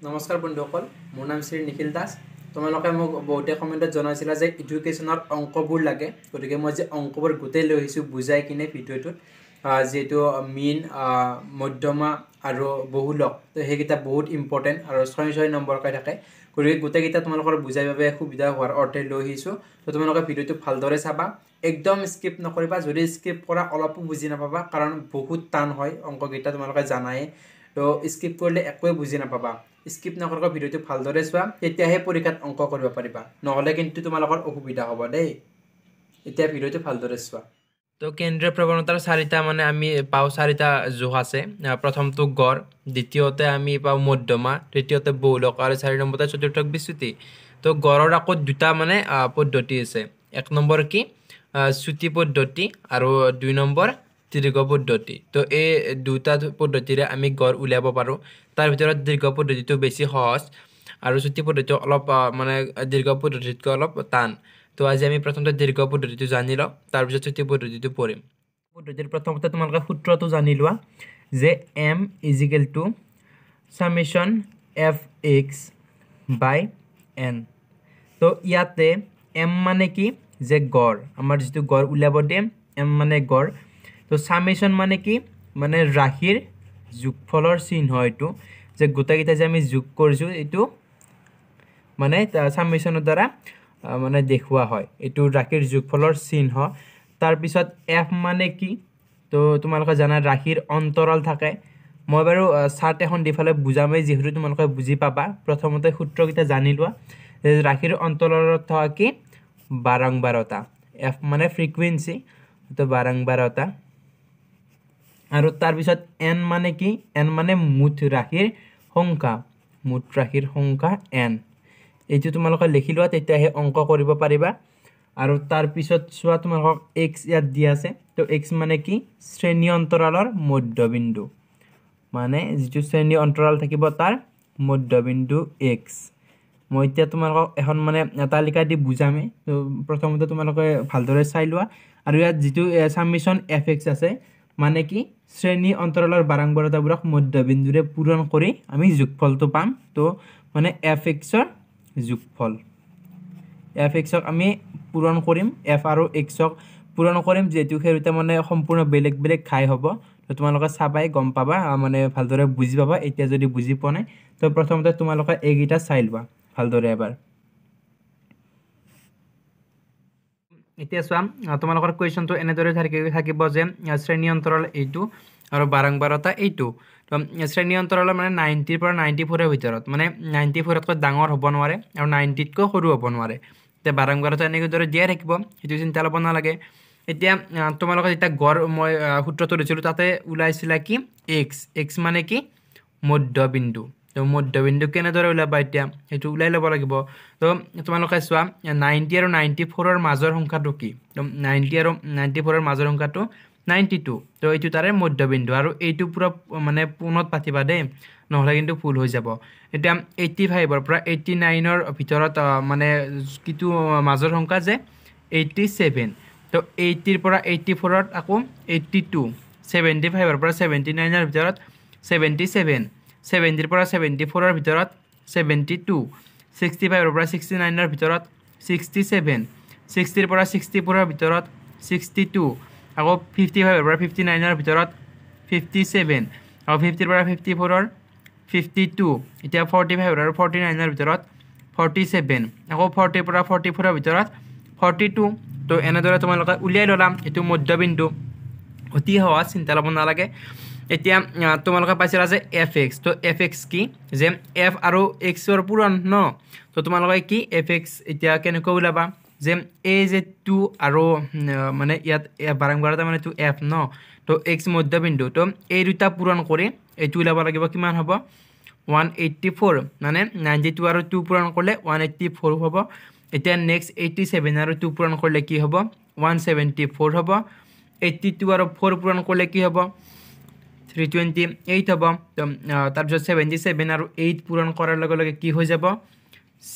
নমস্কাৰ বন্ধুসকল, মোৰ নাম শ্ৰী নিখিল দাস। তোমালোকে মোক বহুতে কমেণ্টত জনাইছিলা যে এডুকেশ্যনৰ অংকবোৰ লাগে, গতিকে মই যে অংকবোৰ গোটেই লৈ আহিছোঁ বুজাই কিনে ভিডিঅ'টোত, যিহেতু মিন, মধ্যমা আৰু বহুলক, তো সেইকেইটা বহুত ইম্পৰ্টেণ্ট আৰু 6 6 নম্বৰকৈ থাকে, গতিকে গোটেইকেইটা তোমালোকৰ বুজাই বাবে সুবিধা হোৱাৰ অৰ্থে লৈ আহিছোঁ। তো তোমালোকে ভিডিঅ'টো ভালদৰে চাবা, একদম স্কিপ নকৰিবা। যদি স্কিপ কৰা অলপো বুজি নাপাবা, কাৰণ বহুত টান হয় অংককেইটা, তোমালোকে জানায়ে। তো স্কিপ কৰিলে একোৱে বুজি নাপাবা। স্কিপ নকৰাকৈ ভিডিঅ'টো ভালদৰে চোৱা, তেতিয়াহে পৰীক্ষাত অংক কৰিব পাৰিবা, নহ'লে কিন্তু তোমালোকৰ অসুবিধা হ'ব দেই। এতিয়া ভিডিঅ'টো ভালদৰে চোৱা। তো কেন্দ্ৰীয় প্ৰৱণতাৰ চাৰিটা মানে আমি পাওঁ, চাৰিটা জোখ আছে। প্ৰথমটো গড়, দ্বিতীয়তে আমি পাওঁ মধ্যমা, তৃতীয়তে বহুলক আৰু 4 নম্বৰতে চতুৰ্থক বিচ্যুতি। তো গড়ৰ আকৌ দুটা মানে পদ্ধতি আছে। 1 নম্বৰ কি চুটি পদ্ধতি আৰু 2 নম্বৰ দীৰ্ঘ পদ্ধতি। তো এই দুটা পদ্ধতিৰে আমি গড় উলিয়াব পাৰোঁ। তাৰ ভিতৰত দীৰ্ঘ পদ্ধতিটো বেছি সহজ আৰু চুটি পদ্ধতিটো অলপ মানে দীৰ্ঘ পদ্ধতিতকৈ অলপ টান। তো আজি আমি প্ৰথমতে দীৰ্ঘ পদ্ধতিটো জানি লওঁ, তাৰপিছত চুটি পদ্ধতিটো পঢ়িম। পদ্ধতিৰ প্ৰথমতে তোমালোকে সূত্ৰটো জানি লোৱা যে M is equal to summation F X by N. তো ইয়াতে এম মানে কি, যে গড়, আমাৰ যিটো গড় উলিয়াব দিয়ে এম মানে গড়। তো সামেশন মানে কি, মানে ৰাশিৰ যোগফলৰ চিহ্ন, এইটো যে গোটেইকেইটা যে আমি যোগ কৰিছোঁ এইটো মানে সামেশনৰ দ্বাৰা মানে দেখুওৱা হয়, এইটো ৰাশিৰ যোগফলৰ চিহ্ন। তাৰপিছত এফ মানে কি, তো তোমালোকে জানা ৰাশিৰ অন্তৰাল থাকে। মই বাৰু চাৰ্ট এখন দি পেলাই বুজামেই, যিহেতু তোমালোকে বুজি পাবা। প্ৰথমতে সূত্ৰকেইটা জানি লোৱা। ৰাশিৰ অন্তৰালত থকা কি বাৰম্বাৰতা, এফ মানে ফ্ৰিকুৱেঞ্চি, তো বাৰম্বাৰতা। আৰু তাৰপিছত এন মানে কি, এন মানে মুঠ ৰাশিৰ সংখ্যা, মুঠ ৰাশিৰ সংখ্যা এন। এইটো তোমালোকে লিখি লোৱা, তেতিয়াহে অংক কৰিব পাৰিবা। আৰু তাৰপিছত চোৱা, তোমালোকক এক্স ইয়াত দি আছে। তো এক্স মানে কি, শ্ৰেণী অন্তৰালৰ মধ্যবিন্দু, মানে যিটো শ্ৰেণী অন্তৰাল থাকিব তাৰ মধ্যবিন্দু এক্স। মই এতিয়া তোমালোকক এখন মানে তালিকা দি বুজামেই, তো প্ৰথমতে তোমালোকে ভালদৰে চাই লোৱা। আৰু ইয়াত যিটো সামেশন এফ এক্স আছে, মানে কি শ্ৰেণী অন্তৰালৰ বাৰম্বাৰতাবোৰক মধ্যবিন্দুৰে পূৰণ কৰি আমি যোগফলটো পাম। তো মানে এফ এক্সৰ যোগফল, এফ এক্সক আমি পূৰণ কৰিম, এফ আৰু এক্সক পূৰণ কৰিম, যিহেতু সেই দুটা মানে সম্পূৰ্ণ বেলেগ বেলেগ ঘাই হ'ব। তো তোমালোকে চাবাই গম পাবা, মানে ভালদৰে বুজি পাবা। এতিয়া যদি বুজি পোৱা নাই, তো প্ৰথমতে তোমালোকে এইকেইটা চাই লোৱা ভালদৰে এবাৰ। এতিয়া চোৱা, তোমালোকৰ কুৱেশ্যনটো এনেদৰে থাকিব যে শ্ৰেণী অন্তৰাল এইটো আৰু বাৰম্বাৰতা এইটো। তো শ্ৰেণী অন্তৰালৰ মানে 90ৰ পৰা 94ৰ ভিতৰত, মানে 94তকৈ ডাঙৰ হ'ব নোৱাৰে আৰু 90তকৈ সৰু হ'ব নোৱাৰে। এতিয়া বাৰম্বাৰতা এনেদৰে দিয়াই থাকিব, সেইটো চিন্তা ল'ব নালাগে। এতিয়া তোমালোকে যেতিয়া গড় মই সূত্ৰটো দিছিলোঁ, তাতে ওলাইছিলা কি এক্স, এক্স মানে কি মধ্যবিন্দু। তো মধ্যবিন্দু কেনেদৰে ওলাবা এতিয়া, সেইটো ওলাই ল'ব লাগিব। তো তোমালোকে চোৱা, 90 আৰু 94ৰ মাজৰ সংখ্যাটো কি, তো 90 আৰু 94ৰ মাজৰ সংখ্যাটো 92। তো এইটো তাৰে মধ্যবিন্দু, আৰু এইটো পূৰা মানে পোনত পাতিবা দেই, নহ'লে কিন্তু ভুল হৈ যাব। এতিয়া 85ৰ পৰা 89ৰ ভিতৰত মানে কিটো মাজৰ সংখ্যা যে 87। তো 80ৰ পৰা 84ত আকৌ 82, 75ৰ পৰা 79ৰ ভিতৰত 77, 70ৰ পৰা 74ৰ ভিতৰত 72, 65ৰ পৰা 69ৰ ভিতৰত 67, 60ৰ পৰা 64ৰ ভিতৰত 62, আকৌ 55ৰ পৰা 59ৰ ভিতৰত 57, আকৌ 50ৰ পৰা 54ৰ 52, এতিয়া 45 আৰু 49ৰ ভিতৰত 47, আকৌ 40ৰ পৰা 44ৰ ভিতৰত 42। তো এনেদৰে তোমালোকে উলিয়াই ল'লা এইটো মধ্যবিন্দু, অতি সহজ, চিন্তা ল'ব নালাগে। এতিয়া তোমালোকে পাইছিলা যে এফ এক্স। তো এফ এক্স কি, যে এফ আৰু এক্সৰ পূৰণ ন। তো তোমালোকে কি এফ এক্স এতিয়া কেনেকৈ ওলাবা, যে এই যে 2 আৰু মানে ইয়াত বাৰম্বাৰতা মানে 2 এফ ন, তো এক্স মধ্যবিন্দু, তো এই দুটা পূৰণ কৰি এইটো ওলাব লাগিব, কিমান হ'ব 184, মানে 92 আৰু 2 পূৰণ কৰিলে 184 হ'ব। এতিয়া নেক্সট 87 আৰু 2 পূৰণ কৰিলে কি হ'ব, 174 হ'ব। 82 আৰু 4 পূৰণ কৰিলে কি হ'ব, 328 হ'ব। তো তাৰপিছত 77 আৰু 8 পূৰণ কৰাৰ লগে লগে কি হৈ যাব,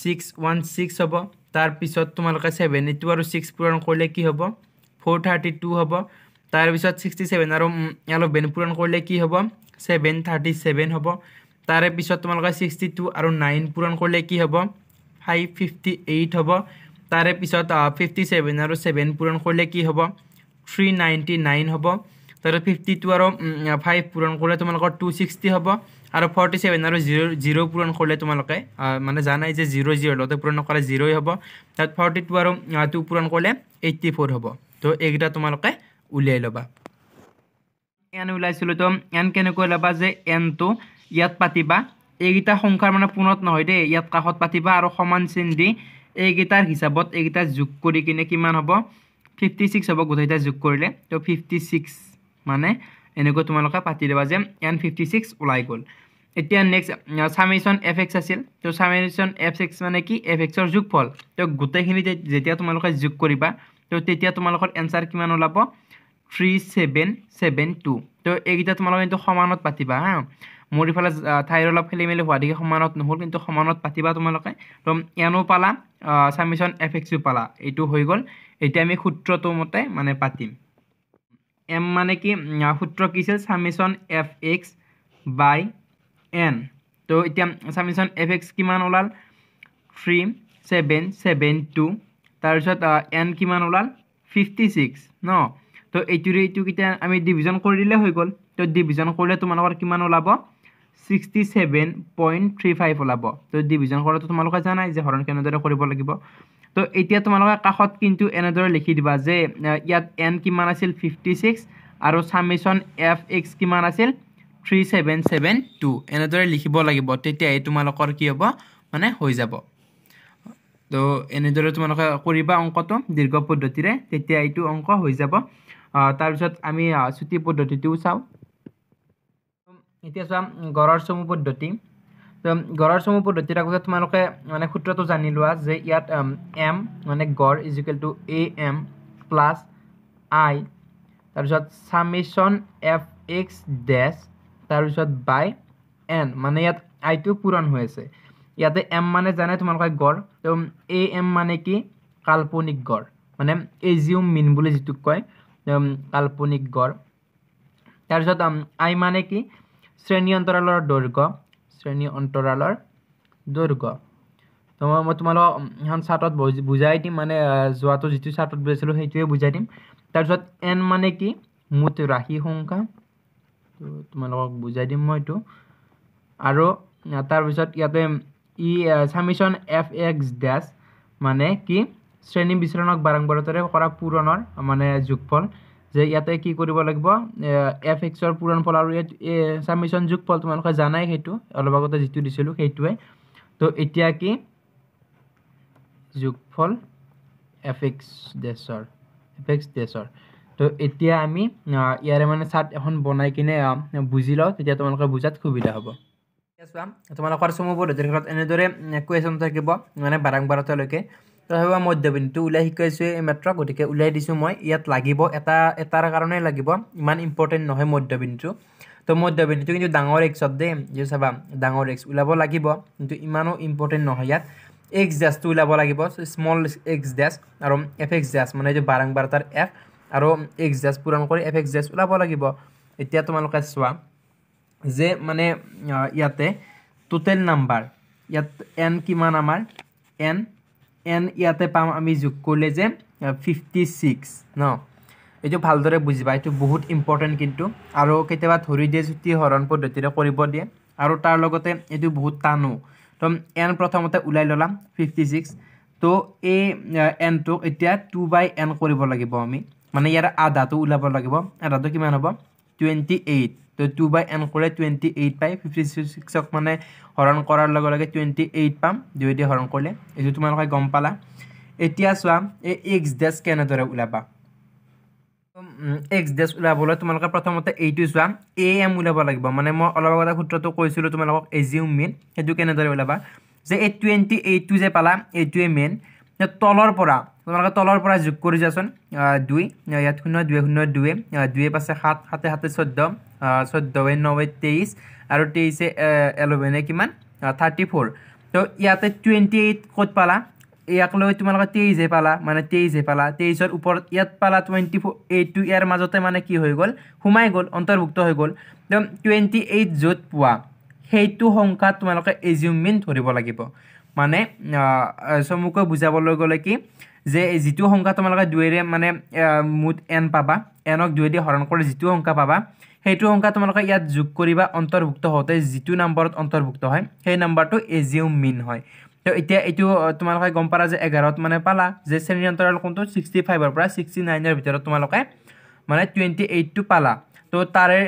616 হ'ব। তাৰপিছত তোমালোকে 72 আৰু 6 পূৰণ কৰিলে কি হ'ব, 432 হ'ব। তাৰপিছত 67 আৰু 11 পূৰণ কৰিলে কি হ'ব, 737 হ'ব। তাৰে পিছত তোমালোকে 62 আৰু 9 পূৰণ কৰিলে কি হ'ব, 558 হ'ব। তাৰে পিছত 57 আৰু 7 পূৰণ কৰিলে কি হ'ব, 399 হ'ব। তাৰে 52 আৰু 5 পূৰণ কৰিলে তোমালোকৰ 260 হ'ব। আৰু 47 আৰু 0 পূৰণ কৰিলে তোমালোকে মানে জানাই যে 0 0 লগতে পূৰণ নকৰে 0 হ'ব। তাত 42 আৰু 2 পূৰণ কৰিলে 84 হ'ব। তো এইকেইটা তোমালোকে উলিয়াই ল'বা। এন ওলাইছিলোঁ, তো এন কেনেকৈ ওলাবা যে এনটো ইয়াত পাতিবা, এইকেইটা সংখ্যাৰ মানে পোনত নহয় দেই, ইয়াত কাষত পাতিবা আৰু সমান চিন দি এইকেইটাৰ হিচাপত এইকেইটা যোগ কৰি কিনে কিমান হ'ব, 56 হ'ব গোটেইকেইটা যোগ কৰিলে। তো 56 মানে এনেকৈ তোমালোকে পাতি দিবা যে এন 56 ওলাই গ'ল। এতিয়া নেক্সট চামেশ্যন এফ এক্স আছিল, তো চামেশ্যন এফ এক্স মানে কি, এফ এক্সৰ যোগফল। তো গোটেইখিনি যেতিয়া তোমালোকে যোগ কৰিবা তো তেতিয়া তোমালোকৰ এনচাৰ কিমান ওলাব, 3772। তো এইকেইটা তোমালোকে কিন্তু সমানত পাতিবা হা, মোৰ ইফালে ঠাইৰ অলপ খেলি মেলি হোৱা দেখি সমানত নহ'ল, কিন্তু সমানত পাতিবা তোমালোকে। তো এনো পালা, চামেশ্যন এফ এক্সো পালা, এইটো হৈ গ'ল। এতিয়া আমি সূত্ৰটো মতে মানে পাতিম। এম মানে কি, সূত্ৰ কি আছিল, summation f x by n. তো এতিয়া চামেশ্যন এফ এক্স কিমান ওলাল, 3772। তাৰপিছত এন কিমান ওলাল, 56 ন। তো এইটোৰে এইটোকেইটা আমি ডিভিজন কৰি দিলে হৈ গ'ল। তো ডিভিজন কৰিলে তোমালোকৰ কিমান ওলাব, 67.35 ওলাব। তো ডিভিজন কৰাটো তোমালোকে জানাই যে হৰণ কেনেদৰে কৰিব লাগিব। তো এতিয়া তোমালোকে কাষত কিন্তু এনেদৰে লিখি দিবা যে ইয়াত এন কিমান আছিল 56 আৰু চামেশ্যন এফ এক্স কিমান আছিল 3772, এনেদৰে লিখিব লাগিব, তেতিয়াহে তোমালোকৰ কি হ'ব মানে হৈ যাব। তো এনেদৰে তোমালোকে কৰিবা অংকটো দীৰ্ঘ পদ্ধতিৰে, তেতিয়া এইটো অংক হৈ যাব। তাৰপিছত আমি চুটি পদ্ধতিটোও চাওঁ। এতিয়া চোৱা গড়ৰ চমু পদ্ধতি। তো গড়ৰ চমু পদ্ধতিৰ আগতে তোমালোকে মানে সূত্ৰটো জানি লোৱা যে ইয়াত এম মানে গড় is equal to A M plus I, তাৰপিছত চামেশ্যন এফ এক্স ডেছ, তাৰপিছত বাই এন, মানে ইয়াত আইটো পূৰণ হৈ আছে। ইয়াতে এম মানে জানে তোমালোকে গড়, তো এ এম মানে কি, কাল্পনিক গড়, মানে এজিউম মিন বুলি যিটোক কয়, কাল্পনিক গড়। তাৰপিছত আই মানে কি, শ্ৰেণী অন্তৰালৰ দৈৰ্ঘ্য, শ্ৰেণী অন্তৰালৰ দৈৰ্ঘ্য। তো মই তোমালোকক এখন চাৰ্টত বুজাই দিম, মানে যোৱাটো যিটো চাৰ্টত বুজাইছিলোঁ সেইটোৱে বুজাই দিম। তাৰপিছত এন মানে কি, মুঠ ৰাশি সংখ্যা, তো তোমালোকক বুজাই দিম মই এইটো। আৰু তাৰপিছত ইয়াতে ই চামিশ্যন এফ এক্স ডেছ মানে কি, শ্ৰেণী বিচৰণক বাৰম্বাৰতাৰে কৰা পূৰণৰ মানে যোগফল, যে ইয়াতে কি কৰিব লাগিব, এফ এক্সৰ পূৰণফল আৰু ইয়াত চামিশ্যন যোগফল তোমালোকে জানাই, সেইটো অলপ আগতে যিটো দিছিলোঁ সেইটোৱে। তো এতিয়া কি, যোগফল এফ এক্স ডেছৰ, এফ এক্স ডেছৰ। তো এতিয়া আমি ইয়াৰে মানে চাৰ্ট এখন বনাই কিনে বুজি লওঁ, তেতিয়া তোমালোকে বুজাত সুবিধা হ'ব। চোৱা তোমালোকৰ চমু পদ্ধতিৰ ক্ষেত্ৰত এনেদৰে কুৱেশ্যন থাকিব মানে বাৰম্বাৰতালৈকে। তথাপিও মধ্যবিন্দুটো ওলাই শিকাইছোঁ এইমাত্ৰ, গতিকে ওলাই দিছোঁ মই। ইয়াত লাগিব এটা এটাৰ কাৰণে লাগিব, ইমান ইম্পৰ্টেণ্ট নহয় মধ্যবিন্দুটো। তো মধ্যবিন্দুটো কিন্তু ডাঙৰ এক্সত দেই, যে চাবা ডাঙৰ এক্স ওলাব লাগিব, কিন্তু ইমানো ইম্পৰ্টেণ্ট নহয়। ইয়াত এক্স ডেছটো ওলাব লাগিব, স্মল এক্স ডেছ আৰু এফ এক্স ডেছ, মানে এইটো বাৰম্বাৰতাৰ এফ আৰু এক্স ডেছ পূৰণ কৰি এফ এক্স ডেছ ওলাব লাগিব। এতিয়া তোমালোকে চোৱা যে মানে ইয়াতে টোটেল নাম্বাৰ, ইয়াত এন কিমান আমাৰ, এন এন ইয়াতে পাম আমি যোগ কৰিলে যে 56 ন। এইটো ভালদৰে বুজিবা, এইটো বহুত ইম্পৰ্টেণ্ট কিন্তু। আৰু কেতিয়াবা ধৰি দিয়ে চুটি হৰণ পদ্ধতিৰে কৰিব দিয়ে, আৰু তাৰ লগতে এইটো বহুত টানো। তো এন প্ৰথমতে ওলাই ল'লাম 56, তো এই এনটোক এতিয়া 2/n কৰিব লাগিব আমি, মানে ইয়াৰ আধাটো ওলাব লাগিব। আধাটো কিমান হ'ব, 28। তো 2/n কৰিলে 28 পাই, 56ক মানে হৰণ কৰাৰ লগে লগে 28 পাম, দুই দি হৰণ কৰিলে। এইটো তোমালোকে গম পালা। এতিয়া চোৱা এই এক্স ডেছ কেনেদৰে ওলাবা। এক্স ডেছ ওলাবলৈ তোমালোকে প্ৰথমতে এইটো চোৱা, এ এম ওলাব লাগিব। মানে মই অলপ আগতে সূত্ৰটো কৈছিলোঁ তোমালোকক এজিউম মিন, সেইটো কেনেদৰে ওলাবা, যে এই 28টো যে পালা এইটোৱে মেইন। তলৰ পৰা তোমালোকে তলৰ পৰা যোগ কৰি যাচোন, 2 ইয়াত 0 2 0 2 2 5 7 7 7 14 14 9 23 আৰু 23 11 কিমান 34। তো ইয়াতে 28 ক'ত পালা, ইয়াক লৈ তোমালোকে 23 পালা, মানে 23 পালা। 23ৰ ওপৰত ইয়াত পালা 24, এইটো ইয়াৰ মাজতে মানে কি হৈ গ'ল, সোমাই গ'ল, অন্তৰ্ভুক্ত হৈ গ'ল। তো 28 য'ত পোৱা সেইটো সংখ্যা তোমালোকে এজিউম মিন ধৰিব লাগিব। মানে চমুকৈ বুজাবলৈ গ'লে কি যে যিটো সংখ্যা তোমালোকে দুয়েৰে মানে মুঠ এন পাবা, এনক দুয়েদি হৰণ কৰি যিটো সংখ্যা পাবা সেইটো সংখ্যা তোমালোকে ইয়াত যোগ কৰিবা, অন্তৰ্ভুক্ত হওঁতে যিটো নম্বৰত অন্তৰ্ভুক্ত হয় সেই নম্বৰটো এজিউম মিন হয়। তো এতিয়া এইটো তোমালোকে গম পালা যে 11ত মানে পালা যে শ্ৰেণী অন্তৰাল কোনটো 65ৰ পৰা 69ৰ ভিতৰত তোমালোকে মানে 28টো পালা। তো তাৰে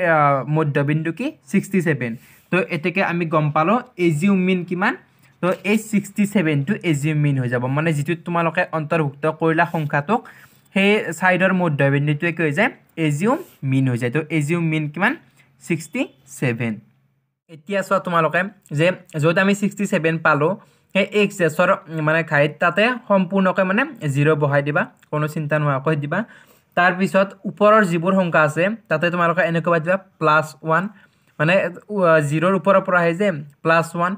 মধ্যবিন্দু কি 67। তো এতেকে আমি গম পালোঁ এজিউম মিন কিমান, তো এই 67টো এজিউম মিন হৈ যাব। মানে যিটো তোমালোকে অন্তৰ্ভুক্ত কৰিলা সংখ্যাটোক সেই ছাইডৰ মধ্যবিন্দুটোৱে কি হৈ যায় এজিউম মিন হৈ যায়। তো এজিউম মিন কিমান 67। এতিয়া চোৱা তোমালোকে যে য'ত আমি 67 পালোঁ সেই এক্স ডেছৰ মানে ঘাইত তাতে সম্পূৰ্ণকৈ মানে 0 বহাই দিবা, কোনো চিন্তা নোহোৱাকৈ দিবা। তাৰপিছত ওপৰৰ যিবোৰ সংখ্যা আছে তাতে তোমালোকে এনেকুৱা দিবা প্লাছ 1, মানে 0ৰ ওপৰৰ পৰা আহে যে প্লাছ 1,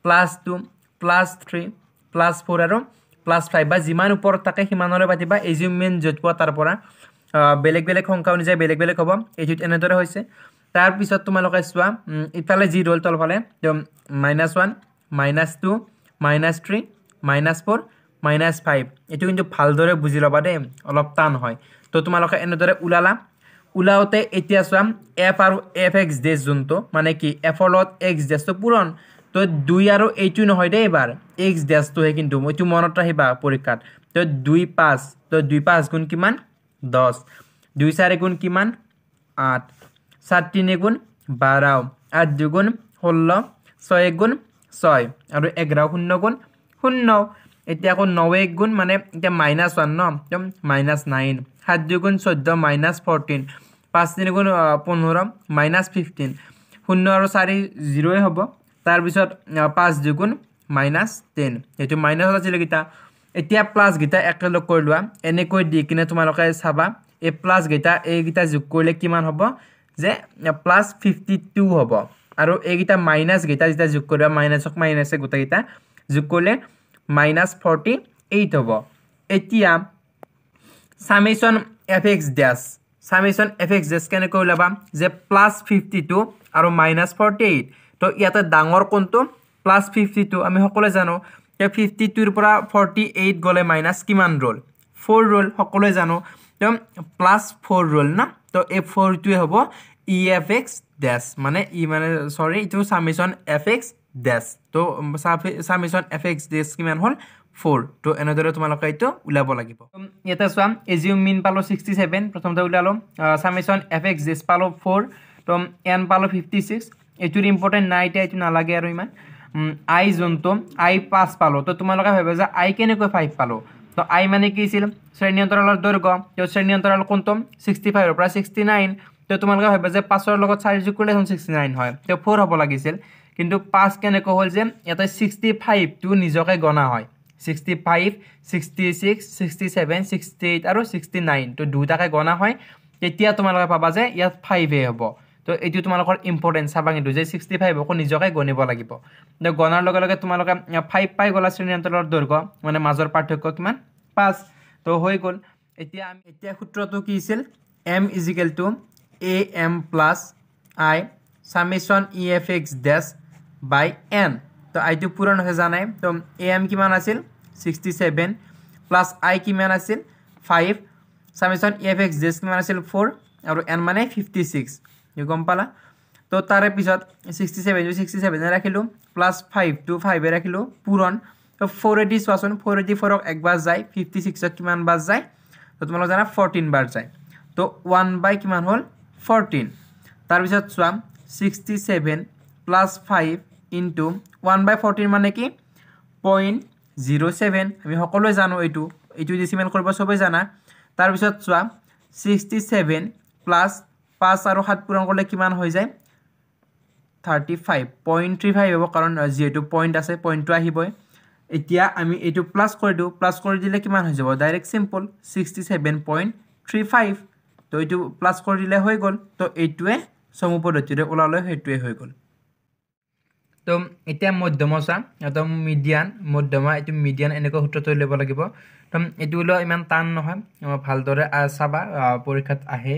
প্লাছ 2, প্লাছ 3, প্লাছ 4 আৰু প্লাছ 5 বা যিমান ওপৰত থাকে সিমানলৈ পাতিবা। এজিউম মিন য'ত পোৱা তাৰ পৰা বেলেগ বেলেগ সংখ্যা অনুযায়ী বেলেগ বেলেগ হ'ব। এইটোত এনেদৰে হৈছে। তাৰপিছত তোমালোকে চোৱা ইফালে যি ৰ'ল তলফালে minus 1, minus 2, minus 3, minus 4, minus 5। এইটো কিন্তু ভালদৰে বুজি ল'বা দেই, অলপ টান হয়। তো তোমালোকে এনেদৰে ওলালা, ওলাওঁতে এতিয়া চোৱা এফ আৰু এফ এক্স ডেছ যোনটো মানে কি এফৰ লগত এক্স ডেছটো পূৰণ, তো 2 আৰু এইটো নহয় দেই এইবাৰ এক্স ডেছটোহে, কিন্তু এইটো মনত ৰাখিবা পৰীক্ষাত। তো 2 5, তো 2 5 গুণ কিমান 10, 2 4 গুণ কিমান 8, 7 3 গুণ 12, 8 2 গুণ 16, 6 গুণ 6 আৰু 11 0 গুণ 0। এতিয়া আকৌ 9 1 গুণ মানে এতিয়া মাইনাছ 1 ন, একদম মাইনাছ 9, 7 2 গুণ 14 মাইনাছ 14, 5 3 গুণ 15 মাইনাছ 15, 0 আৰু 4 0 হ'ব। তাৰপিছত 5 2 গুণ মাইনাছ 10, এইটো মাইনাছত আছিলে কেইটা। এতিয়া প্লাছকেইটা একেলগ কৰি লোৱা, এনেকৈ দি কিনে তোমালোকে চাবা এই প্লাছকেইটা এইকেইটা যোগ কৰিলে কিমান হ'ব যে প্লাছ 52 হ'ব, আৰু এইকেইটা মাইনাছকেইটা যেতিয়া যোগ কৰিবা মাইনাছক মাইনাছে গোটেইকেইটা যোগ কৰিলে মাইনাছ 48 হ'ব। এতিয়া summation F X dash, summation F X dash কেনেকৈ ওলাবা যে প্লাছ 52 আৰু মাইনাছ 48। তো ইয়াতে ডাঙৰ কোনটো প্লাছ 52 আমি সকলোৱে জানো। 52ৰ পৰা 48 গ'লে মাইনাছ কিমান ৰ'ল 4 ৰ'ল, সকলোৱে জানো। তো প্লাছ 4 ৰ'ল না, তো এই 4টোৱে হ'ব ই এফ এক্স ডেছ, মানে ই মানে চৰি এইটো চামিশ্যন এফ এক্স ডেছ। তো চামিশ্যন এফ এক্স ডেছ কিমান হ'ল 4। তো এনেদৰে তোমালোকে এইটো ওলাব লাগিব। ইয়াতে চোৱা এজিউম মিন পালোঁ 67 প্ৰথমতে ওলালোঁ, চামিশ্যন এফ এক্স ডেছ পালোঁ 4, তো এন পালোঁ 56। এইটোৰ ইম্পৰ্টেণ্ট নাই এতিয়া, এইটো নালাগে আৰু ইমান। আই যোনটো আই 5 পালোঁ, তো তোমালোকে ভাবিবা যে আই কেনেকৈ 5 পালোঁ। তো আই মানে কি আছিল শ্ৰেণী অন্তৰালৰ দৈৰ্ঘ্য, তো শ্ৰেণী অন্তৰাল কোনটো 65ৰ পৰা 69। তো তোমালোকে ভাবিবা যে 5ৰ লগত 4 যোগ কৰিলে 69 হয়, তো 4 হ'ব লাগিছিল, কিন্তু 5 কেনেকৈ হ'ল যে ইয়াতে 65টো নিজকে গণা হয়, 65, 66, 67, 68 আৰু 69, তো দুটাকে গণা হয়। তেতিয়া তোমালোকে পাবা যে ইয়াত 5 হ'ব। তো এইটো তোমালোকৰ ইম্পৰ্টেণ্ট চাবা কিন্তু যে 65কো নিজকে গণিব লাগিব। তো গণাৰ লগে লগে তোমালোকে 5 পাই গ'লা শ্ৰেণী অন্তৰালৰ দৈৰ্ঘ্য, মানে মাজৰ পাৰ্থক্য কিমান 5, তো হৈ গ'ল। এতিয়া আমি এতিয়া সূত্ৰটো কি আছিল M is equal to A M plus I summation E F X dash by N. তো আইটো পূৰণ হৈছে জানাই, তো এ এম কিমান আছিল 67 প্লাছ আই কিমান আছিল 5, summation E F X dash কিমান আছিল 4 আৰু এন মানে 56, গম পালা। তো তাৰে পিছত 67 67 ৰাখিলোঁ, প্লাছ 5টো 5 ৰাখিলোঁ পূৰণ। তো 480 চোৱাচোন 484ক একবাৰ যায়, 56ত কিমান বাৰ যায় তো তোমালোক জানা 14 বাৰ যায়, তো 1 বাই কিমান হ'ল 14। তাৰপিছত চোৱা 67 প্লাছ 5 ইনটু 1 বাই 14 মানে কি 0.07, আমি সকলোৱে জানো এইটো, এইটো ডেচিমেল কৰিব চবেই জানা। তাৰপিছত চোৱা 67 প্লাছ 5 আৰু 7 পূৰণ কৰিলে কিমান হৈ যায় 35.35 হ'ব, কাৰণ যিহেতু পইণ্ট আছে পইণ্টটো আহিবই। এতিয়া আমি এইটো প্লাছ কৰি দিওঁ, প্লাছ কৰি দিলে কিমান হৈ যাব ডাইৰেক্ট চিম্পল 67.35, তো এইটো প্লাছ কৰি দিলে হৈ গ'ল। তো এইটোৱে চমু পদ্ধতিৰে ওলালে সেইটোৱে হৈ গ'ল। তো এতিয়া মধ্যমা চোৱা, একদম মিডিয়ান মধ্যমা, এইটো মিডিয়ান এনেকৈ সূত্ৰটো উলিয়াব লাগিব। তো এইটো ওলোৱা ইমান টান নহয়, ভালদৰে চাবা পৰীক্ষাত আহে।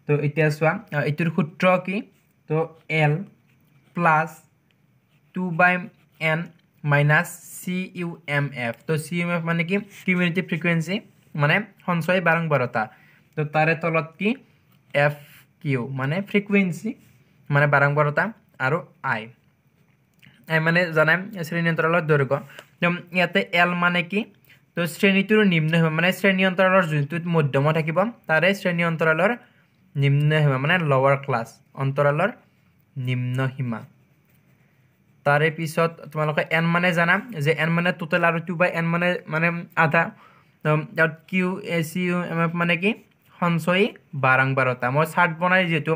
তো এতিয়া চোৱা এইটোৰ সূত্ৰ কি, তো L plus 2 by N minus C U M F. তো চি ইউ এফ মানে কি কিউমিউলেটিভ ফ্ৰিকুৱেঞ্চি মানে সঞ্চয় বাৰম্বাৰতা। তো তাৰে তলত কি এফ কিউ মানে ফ্ৰিকুৱেঞ্চি মানে বাৰম্বাৰতা আৰু I I মানে জানাই শ্ৰেণী অন্তৰালৰ দৈৰ্ঘ্য। তো ইয়াতে এল মানে কি তো শ্ৰেণীটোৰ নিম্ন সীমা মানে শ্ৰেণী অন্তৰালৰ যোনটোত মধ্যমা থাকিব তাৰে শ্ৰেণী অন্তৰালৰ নিম্ন সীমা মানে লৱাৰ ক্লাছ অন্তৰালৰ নিম্ন সীমা। তাৰে পিছত তোমালোকে এন মানে জানা যে এন মানে টোটেল আৰু 2 বাই এন মানে মানে আধা। তাত Q A C U M F মানে কি সঞ্চয়ী বাৰম্বাৰতা। মই চাৰ্ট বনাই যিহেতু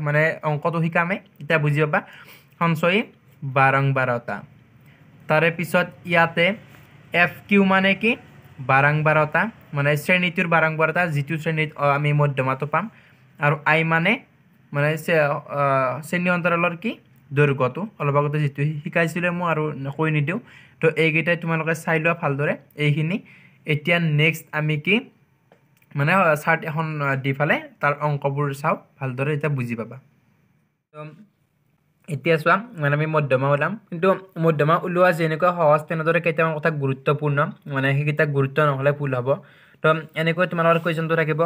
মানে অংকটো শিকামেই এতিয়া বুজি পাবা সঞ্চয়ী বাৰম্বাৰতা। তাৰে পিছত ইয়াতে এফ কিউ মানে কি বাৰম্বাৰতা মানে শ্ৰেণীটোৰ বাৰম্বাৰতা যিটো শ্ৰেণীত আমি মধ্যমাটো পাম আৰু I মানে মানে শ্ৰেণী অন্তৰালৰ কি দৈৰ্ঘ্যটো অলপ আগতে যিটো শিকাইছিলোঁ মই আৰু কৈ নিদিওঁ। তো এইকেইটাই তোমালোকে চাই লোৱা ভালদৰে এইখিনি। এতিয়া নেক্সট আমি কি মানে চাৰ্ট এখন দি ফালে তাৰ অংকবোৰ চাওঁ ভালদৰে এতিয়া বুজি পাবা। তো এতিয়া চোৱা মানে আমি মধ্যমা ওলাম, কিন্তু মধ্যমা ওলোৱা যেনেকুৱা সহজ তেনেদৰে কেইটামান কথা গুৰুত্বপূৰ্ণ মানে সেইকেইটা গুৰুত্ব নহ'লে ভুল হ'ব। তো এনেকৈ তোমালোকৰ কুৱেশ্যনটো থাকিব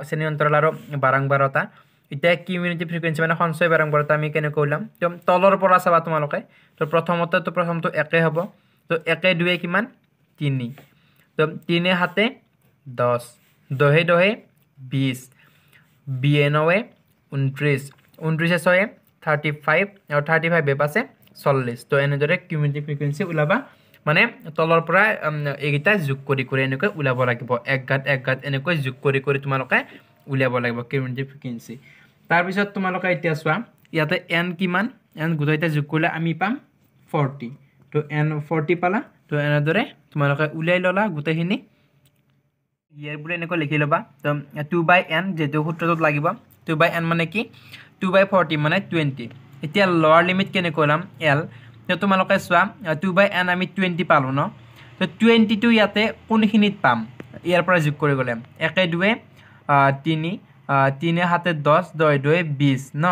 শ্ৰেণী অন্তৰাল আৰু বাৰম্বাৰতা। এতিয়া কিউমিউলেটিভ ফ্ৰিকুৱেঞ্চি মানে সঞ্চয় বাৰম্বাৰতা আমি কেনেকৈ ওলাম তো তলৰ পৰা চাবা তোমালোকে। তো প্ৰথমতে তো প্ৰথমটো একে হ'ব, তো একে দুয়ে কিমান 3, তো 3 7 10, 10 10 20, 20 9 29, 29 6 35 আৰু 35 পাঁচে 40। তো এনেদৰে কিউমিউলেটিভ ফ্ৰিকুৱেঞ্চি ওলাবা মানে তলৰ পৰা এইকেইটা যোগ কৰি কৰি এনেকৈ ওলাব লাগিব, এক ঘাত এক ঘাত এনেকৈ যোগ কৰি কৰি তোমালোকে উলিয়াব লাগিব কিউমিউলেটিভ ফ্ৰিকুৱেঞ্চি। তাৰপিছত তোমালোকে এতিয়া চোৱা ইয়াতে এন কিমান, এন গোটেইকেইটা যোগ কৰিলে আমি পাম 40। তো এন 40 পালা। তো এনেদৰে তোমালোকে উলিয়াই ল'লা গোটেইখিনি। ইয়াৰ বুলি এনেকৈ লিখি ল'বা। তো 2 বাই এন যিটো সূত্ৰটোত লাগিব 2 বাই এন মানে কি 2 বাই 40 মানে 20। এতিয়া লৱাৰ লিমিট কেনেকৈ ওলাম এল। তো তোমালোকে চোৱা 2 বাই এন আমি 20 পালোঁ ন, তো 20টো ইয়াতে কোনখিনিত পাম ইয়াৰ পৰা যোগ কৰি গ'লে 1 2 3 3 7 10 10 2 20 ন।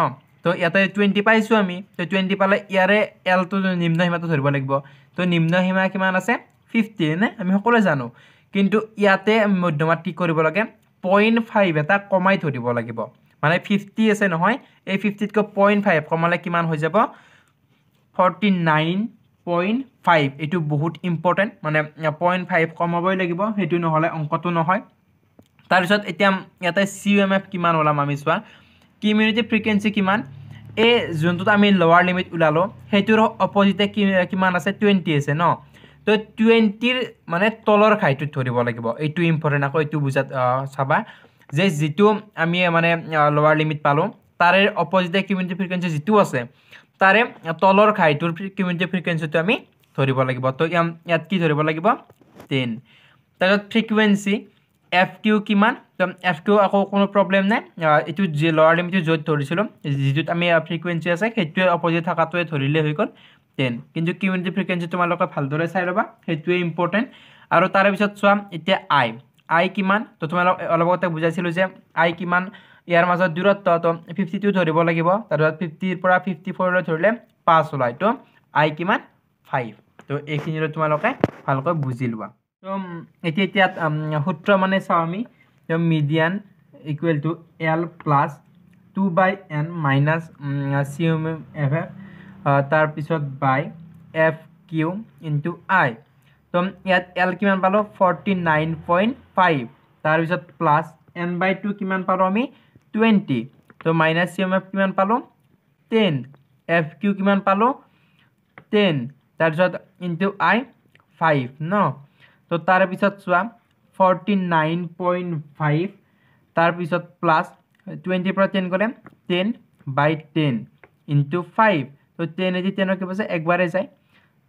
তো ইয়াতে 20 পাইছোঁ আমি। তো 20 পালে ইয়াৰে এলটো নিম্ন সীমাটো ধৰিব লাগিব। তো নিম্ন সীমা কিমান আছে 50 নে আমি সকলোৱে জানো, কিন্তু ইয়াতে মধ্যমাত কি কৰিব লাগে 0.5 এটা কমাই ধৰিব লাগিব। মানে 50 আছে নহয়, এই 50তকৈ 0.5 কমালে কিমান হৈ যাব 49.5। এইটো বহুত ইম্পৰ্টেণ্ট মানে 0.5 কমাবই লাগিব, সেইটো নহ'লে অংকটো নহয়। তাৰপিছত এতিয়া ইয়াতে চি ইউ এম এফ কিমান ওলাম আমি চোৱা কিউমিউলেটিভ ফ্ৰিকুৱেঞ্চি কিমান, এই যোনটোত আমি লৱাৰ লিমিট ওলালোঁ সেইটোৰ অপজিটে কিমান আছে 20 আছে ন। তো 20ৰ মানে তলৰ ঘাইটোত ধৰিব লাগিব, এইটো ইম্পৰ্টেণ্ট আকৌ এইটো বুজাত চাবা যে যিটো আমি মানে লৱাৰ লিমিট পালোঁ তাৰে অপজিটে কিউমিউলেটিভ ফ্ৰিকুৱেঞ্চি যিটো আছে তাৰে তলৰ ঘাইটোৰ কিউমিউলেটিভ ফ্ৰিকুৱেঞ্চিটো আমি ধৰিব লাগিব। তো ইয়াত কি ধৰিব লাগিব 10। তাৰপিছত ফ্ৰিকুৱেঞ্চি এফ কিউ কিমান, তো এফ কিউ আকৌ কোনো প্ৰব্লেম নাই, এইটো যি লৱাৰ লিমিটটো য'ত ধৰিছিলোঁ যিটোত আমি ফ্ৰিকুৱেঞ্চি আছে সেইটোৱে অপজিট থকাটোৱে ধৰিলে হৈ গ'ল 10। কিন্তু কিউমিউলেটিভ ফ্ৰিকুৱেঞ্চি তোমালোকে ভালদৰে চাই ল'বা, সেইটোৱে ইম্পৰ্টেণ্ট। আৰু তাৰে পিছত চোৱা এতিয়া I I কিমান, তো তোমালোক অলপ আগতে বুজাইছিলোঁ যে I কিমান ইয়াৰ মাজত দূৰত্ব, তো 52 ধৰিব লাগিব। তাৰপিছত 50ৰ পৰা 54লৈ ধৰিলে 5 ওলায়, তো I কিমান 5। তো এইখিনিলৈ তোমালোকে ভালকৈ বুজি লোৱা। তো এতিয়া এতিয়া সূত্ৰ মানে চাওঁ আমি median equal to L plus 2 by N minus C M F F তাৰপিছত by F Q into I. তো ইয়াত এল কিমান পালোঁ 49.5, তাৰপিছত প্লাছ এন বাই 2 কিমান পালোঁ আমি 20, তো মাইনাছ চি এম এফ কিমান পালোঁ 10, এফ কিউ কিমান পালোঁ 10, তাৰপিছত ইনটু I 5 ন। তো তাৰপিছত চোৱা 49.5 তাৰপিছত প্লাছ 20ৰ পৰা 10 গ'লে 10 বাই 10 ইনটু 5, তো 10 এদি 10ৰ কি পাইছে একবাৰে যায়,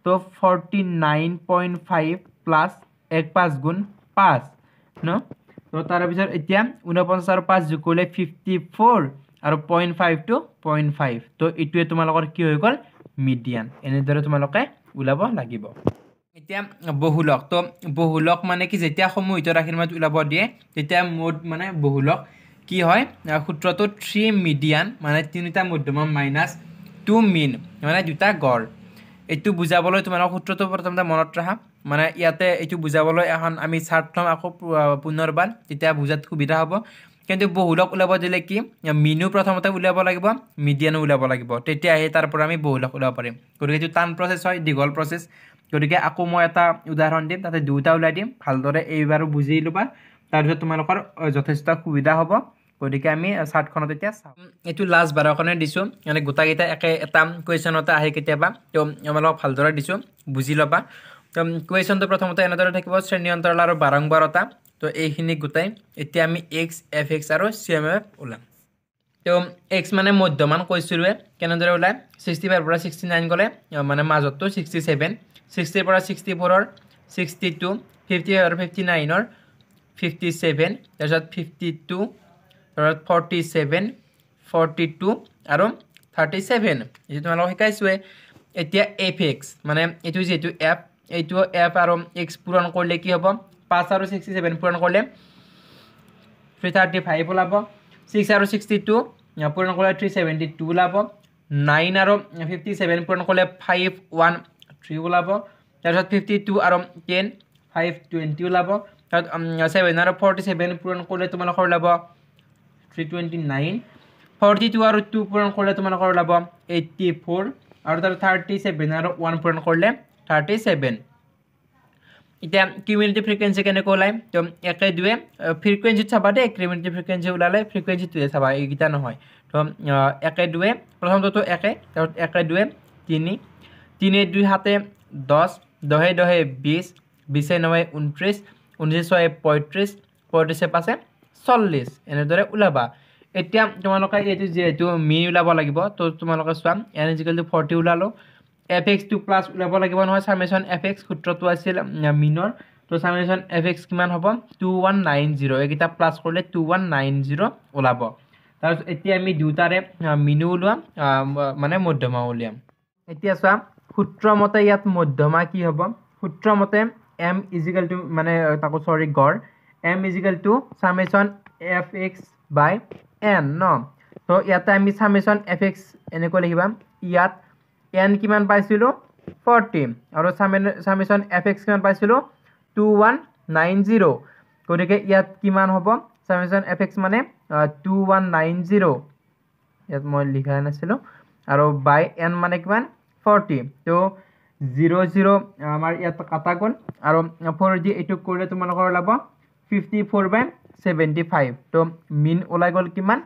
তো 49.5 প্লাছ 1 5 গুণ 5 ন। তো তাৰপিছত এতিয়া 49 আৰু 5 যোগ কৰিলে 54 আৰু 0.5 টু 0.5। তো এইটোৱে তোমালোকৰ কি হৈ গ'ল মিডিয়ান। এনেদৰে তোমালোকে ওলাব লাগিব। এতিয়া বহুলক, তো বহুলক মানে কি যেতিয়া সমূহিত ৰাশিৰ মাজত ওলাব দিয়ে তেতিয়া মুঠ মানে বহুলক কি হয় সূত্ৰটো 3 মিডিয়ান মানে তিনিটা মধ্যমা মাইনাছ 2 মিন মানে দুটা গড়। এইটো বুজাবলৈ তোমালোকৰ সূত্ৰটো প্ৰথমতে মনত ৰাখা, মানে ইয়াতে এইটো বুজাবলৈ এখন আমি চাৰ্ট ল'ম আকৌ পুনৰবাৰ, তেতিয়া বুজাত সুবিধা হ'ব। কিন্তু বহুলক ওলাব দিলে কি মিনো প্ৰথমতে উলিয়াব লাগিব, মিডিয়ানো উলিয়াব লাগিব, তেতিয়াহে তাৰ পৰা আমি বহুলক ওলাব পাৰিম। গতিকে এইটো টান প্ৰচেছ হয়, দীঘল প্ৰচেছ। গতিকে আকৌ মই এটা উদাহৰণ দিম, তাতে দুটা ওলাই দিম, ভালদৰে এইবাৰো বুজি ল'বা, তাৰপিছত তোমালোকৰ যথেষ্ট সুবিধা হ'ব। গতিকে আমি চাৰ্টখনত এতিয়া চাওঁ, এইটো লাষ্ট বাৰৰ কাৰণে দিছোঁ, মানে গোটেইকেইটা একে এটা কুৱেশ্যনতে আহে কেতিয়াবা, তো তোমালোকক ভালদৰে দিছোঁ, বুজি ল'বা। তো কুৱেশ্যনটো প্ৰথমতে এনেদৰে থাকিব, শ্ৰেণী অন্তৰাল আৰু বাৰম্বাৰতা। তো এইখিনি গোটাই এতিয়া আমি এক্স, এফ এক্স আৰু চি এম এফ ওলাম। তো এক্স মানে মধ্যমান কৈছিলোঁৱে, কেনেদৰে ওলায়, 65ৰ পৰা 69 গ'লে মানে মাজতটো 67, 60ৰ পৰা 64ৰ 62, 55 আৰু 59ৰ 57, তাৰপিছত 52, তাৰপিছত 47, 42 আৰু 37, এইটো তোমালোকক শিকাইছোঁৱে। এতিয়া এফ এক্স মানে এইটো যিহেতু এফ, এইটো এফ আৰু এক্স পূৰণ কৰিলে কি হ'ব, 5 আৰু 67 পূৰণ কৰিলে 335 ওলাব, 6 আৰু 62 পূৰণ কৰিলে 372 ওলাব, 9 আৰু 57 পূৰণ কৰিলে 513 ওলাব, তাৰপিছত 52 আৰু 10 520 ওলাব, তাৰপিছত 7 আৰু 47 পূৰণ কৰিলে তোমালোকৰ ওলাব 329, 42 আৰু 2 পূৰণ কৰিলে তোমালোকৰ ওলাব 84, আৰু তাৰ 37 আৰু 1 পূৰণ কৰিলে 37। এতিয়া কিউমিউলেটিভ ফ্ৰিকুৱেঞ্চি কেনেকৈ ওলায়, তো একে দুয়ে ফ্ৰিকুৱেঞ্চিত চাবা দেই, কিউমিউলেটিভ ফ্ৰিকুৱেঞ্চি ওলালে ফ্ৰিকুৱেঞ্চিটোৱে চাবা, এইকেইটা নহয়। তো একে দুয়ে প্ৰথমটোতো একে, তাৰপিছত একে দুয়ে তিনি, তিনি দুই সাতে দহ, দহে দহে বিছ, বিছে নৱে ঊনত্ৰিছ, ঊনত্ৰিছ ছয়ে পঁয়ত্ৰিছ, পঁয়ত্ৰিছে পাঁচে 40, এনেদৰে ওলাবা। এতিয়া তোমালোকে এইটো যিহেতু মিন ওলাব লাগিব, তো তোমালোকে চোৱা এন is equal two 40 ওলালোঁ, এফ এক্স টু প্লাছ ওলাব লাগিব নহয়, চামেশ্যন এফ এক্স সূত্ৰটো আছিল মিনৰ, তো চামেশ্যন এফ এক্স কিমান হ'ব 2190, এইকেইটা প্লাছ কৰিলে 2190 ওলাব। তাৰপিছত এতিয়া আমি দুটাৰে মিনো ওলোৱাম, মানে মধ্যমা উলিয়াম। এতিয়া চোৱা সূত্ৰমতে ইয়াত মধ্যমা কি হ'ব, সূত্ৰমতে এম is equal two মানে তাকো চৰি গড়, M is equal to summation F X by N ন। তো ইয়াতে আমি চামেশ্যন এফ এক্স এনেকৈ লিখিবা, ইয়াত এন কিমান পাইছিলোঁ 40, আৰু চামেশ্যন এফ এক্স কিমান পাইছিলোঁ 2190, গতিকে ইয়াত কিমান হ'ব চামেশ্যন এফ এক্স মানে 2190, ইয়াত মই লিখা নাছিলোঁ, আৰু বাই এন মানে কিমান 40, তো 0 0 আমাৰ ইয়াত কাটা গ'ল, আৰু 4 দি এইটো কৰিলে তোমালোকৰ ওলাব 54/75, তো মিন ওলাই গ'ল কিমান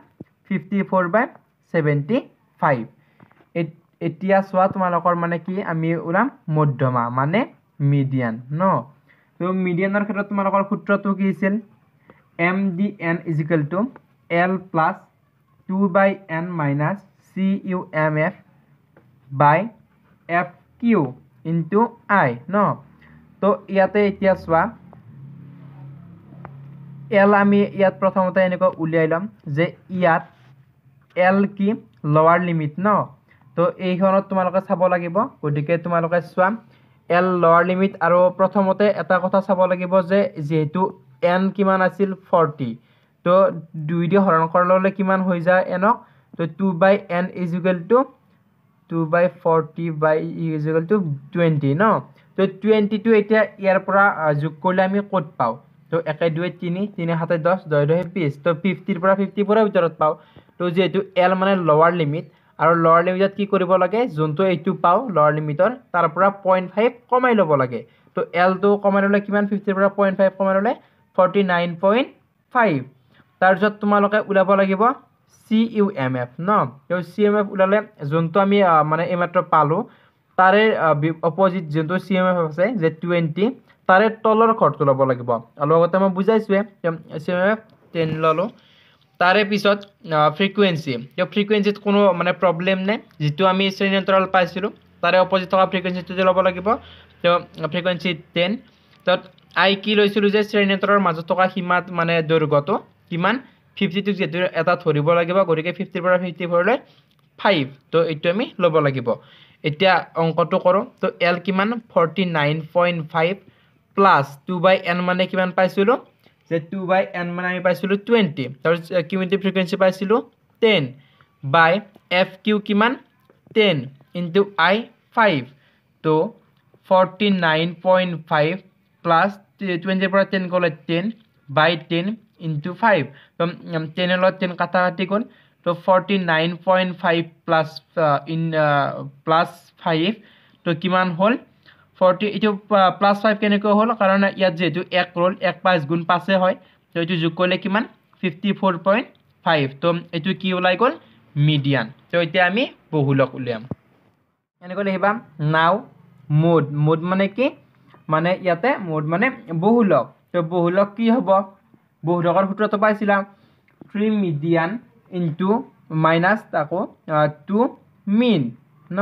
54/75। এতিয়া চোৱা তোমালোকৰ মানে কি আমি ওলাম মধ্যমা মানে মিডিয়ান ন। তো মিডিয়ানৰ ক্ষেত্ৰত তোমালোকৰ সূত্ৰটো কি আছিল, M D N is equal to L plus 2 by N minus C U M F by F Q into I ন। তো ইয়াতে এতিয়া চোৱা এল আমি ইয়াত প্ৰথমতে এনেকুৱা উলিয়াই ল'ম যে ইয়াত এল কি লৱাৰ লিমিট ন, তো এইখনত তোমালোকে চাব লাগিব। গতিকে তোমালোকে চোৱা এল লৱাৰ লিমিট, আৰু প্ৰথমতে এটা কথা চাব লাগিব যে যিহেতু এন কিমান আছিল 40, তো 2 দি হৰণ কৰালে কিমান হৈ যায় এনক, তো 2 by N is equal to 2 by 40 by is equal to 20 ন। তো 20টো এতিয়া ইয়াৰ পৰা যোগ কৰিলে আমি ক'ত পাওঁ, তো একে দুয়ে তিনি, তিনি সাতে দহ, দহ দহে বিছ, তো 50ৰ পৰা 54ৰ ভিতৰত পাওঁ। তো যিহেতু এল মানে লৱাৰ লিমিট, আৰু লৱাৰ লিমিটত কি কৰিব লাগে, যোনটো এইটো পাওঁ লৱাৰ লিমিটৰ তাৰ পৰা 0.5 কমাই ল'ব লাগে। তো এলটো কমাই ল'লে কিমান, 50ৰ পৰা 0.5 কমাই ল'লে 49.5। তাৰপিছত তোমালোকে ওলাব লাগিব চি ইউ এম এফ ন। তো চি এম এফ ওলালে যোনটো আমি মানে এইমাত্ৰ পালোঁ তাৰে অপজিট যোনটো চি এম এফ আছে যে 20, তাৰে তলৰ ঘৰটো ল'ব লাগিব। অলপ আগতে মই বুজাইছোঁৱে, চি এম এফ 10 ল'লোঁ। তাৰে পিছত ফ্ৰিকুৱেঞ্চি, ফ্ৰিকুৱেঞ্চিত কোনো মানে প্ৰব্লেম নাই, যিটো আমি শ্ৰেণী অন্তৰাল পাইছিলোঁ তাৰে অপজিট থকা ফ্ৰিকুৱেঞ্চিটো ল'ব লাগিব। তো ফ্ৰিকুৱেঞ্চি 10, তাত আই কি লৈছিলোঁ যে শ্ৰেণী অন্তৰৰ মাজত থকা সীমাত মানে দৈৰ্ঘ্যটো কিমান, 52 যিহেতু এটা ধৰিব লাগিব, গতিকে 50ৰ পৰা 54লৈ 5, তো এইটো আমি ল'ব লাগিব। এতিয়া অংকটো কৰোঁ, তো এল কিমান 49.5 প্লাছ 2 বাই এন মানে কিমান পাইছিলোঁ, যে 2 বাই এন মানে আমি পাইছিলোঁ 20, তাৰপিছত কিউমিউলেটিভ ফ্ৰিকুৱেঞ্চি পাইছিলোঁ 10 বাই এফ কিউ কিমান 10 ইনটু আই 5। তো 49.5 প্লাছ 20ৰ পৰা 10 গ'লে 10 বাই 10 ইনটু 5। তো 10ৰ লগত 10 কাটা কাটি গ'ল। তো 49.5 প্লাছ ইন প্লাছ 5, তো কিমান হ'ল? 40। এইটো প্লাছ 5 কেনেকৈ হ'ল? কাৰণ ইয়াত যিহেতু 1 ৰ'ল, 1 5 গুণ 5 হয়, তো এইটো যোগ কৰিলে কিমান? 54.5। তো এইটো কি ওলাই গ'ল? মিডিয়ান। তো এতিয়া আমি বহুলক উলিয়াম। এনেকৈ লিখিবা নাও মোড। মোড মানে কি? মানে ইয়াতে মোড মানে বহুলক। তো বহুলক কি হ'ব? বহুলকৰ সূত্ৰটো পাইছিলা, 3 মিডিয়ান ইনটু মাইনাছ আকৌ 2 মিন ন।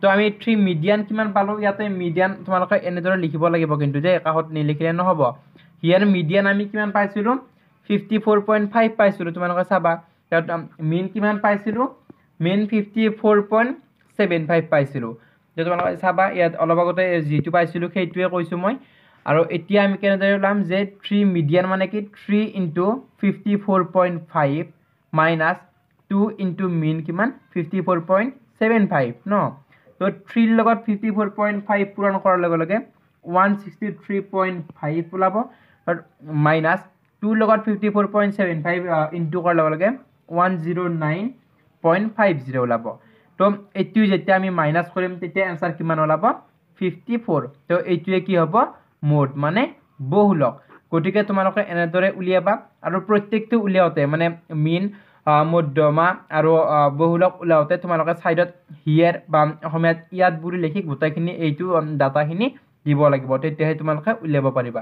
তো আমি 3 মিডিয়ান কিমান পালোঁ? ইয়াতে মিডিয়ান তোমালোকে এনেদৰে লিখিব লাগিব কিন্তু দেই, কাষত নিলিখিলে নহ'ব। ইয়াৰ মিডিয়ান আমি কিমান পাইছিলোঁ? 54.5 পাইছিলোঁ, তোমালোকে চাবা। ইয়াত মিন কিমান পাইছিলোঁ? মিন 54.75 পাইছিলোঁ। তোমালোকে চাবা, ইয়াত অলপ আগতে যিটো পাইছিলোঁ সেইটোৱে কৈছোঁ মই। আৰু এতিয়া আমি কেনেদৰে ওলাম যে 3 মিডিয়ান মানে কি? 3 ইনটু 54.5 মাইনাছ 2 ইনটু মিন কিমান? 54.75 ন। তো 3ৰ লগত 54.5 পূৰণ কৰাৰ লগে লগে 163.5 ওলাব, মাইনাছ 2ৰ লগত 54.75 ইনটু কৰাৰ লগে লগে 109.50 ওলাব। তো এইটো যেতিয়া আমি মাইনাছ কৰিম তেতিয়া এনচাৰ কিমান ওলাব? 54। তো এইটোৱে কি হ'ব? মোড মানে বহুলক। গতিকে তোমালোকে এনেদৰে উলিয়াবা। আৰু প্ৰত্যেকটো উলিয়াওঁতে মানে মিন, মধ্যমা আৰু বহুলক উলিয়াওঁতে তোমালোকে ছাইডত হিয়েৰ বা অসমীয়াত ইয়াত বুলি লিখি গোটেইখিনি এইটো ডাটাখিনি দিব লাগিব, তেতিয়াহে তোমালোকে উলিয়াব পাৰিবা।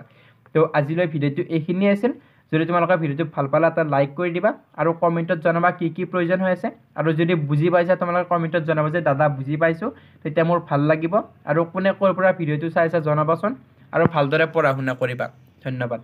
তো আজিলৈ ভিডিঅ'টো এইখিনিয়ে আছিল। যদি তোমালোকে ভিডিঅ'টো ভাল পালা এটা লাইক কৰি দিবা আৰু কমেণ্টত জনাবা কি কি প্ৰয়োজন হৈ আছে। আৰু যদি বুজি পাইছা তোমালোকে কমেণ্টত জনাবা যে দাদা বুজি পাইছোঁ, তেতিয়া মোৰ ভাল লাগিব। আৰু কোনে ক'ৰ পৰা ভিডিঅ'টো চাইছা জনাবাচোন, আৰু ভালদৰে পঢ়া শুনা কৰিবা। ধন্যবাদ।